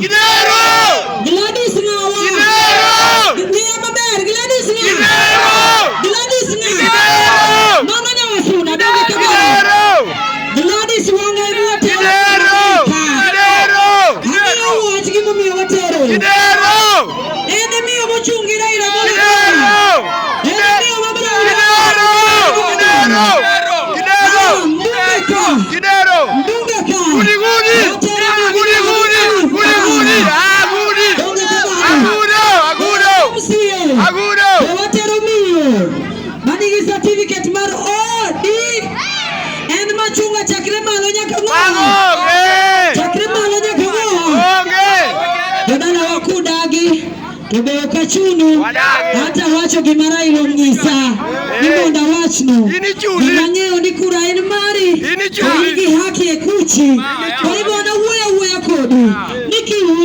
Kidero! Gladys ng'awa? Kidero! Ng'iya maber, Gladys ng'a? Kidero! Gladys ng'a? Kidero! Mano nyawasuna, donge kamano? Kidero! Gladys Wanga e mwatero. Kidero! Kidero! Ang'iyo wach gimomiyo watero. Kidero! En e miyo mochung' gi Raila Amolo Kidero! Odinga. En e miyo mabiro Kidero! Kidero! Kidero! Mbunge ka. Kidero! Mbunge ka. Gudi gudi! Watero Gudi gudi! Gudi gudi! Ah gudi! Donge kamano? Agudo! Agudo! MCA. Agudo! Be watero miyo manigi certificate mar OD en machunga chakre malo nyaka ng'owa. Onge! Chakre malo nyaka ng'owa. Onge! Jodala wakudagi to be ok achunu Wadagi. hata wacho gima Raila onyisa ni mondo awachnu. In ichuni. Gima ang'eyo ni kura en mari In to ichuni. in gi haki e kuchi. Kwa hivyo anawuoyo awuoya kodu.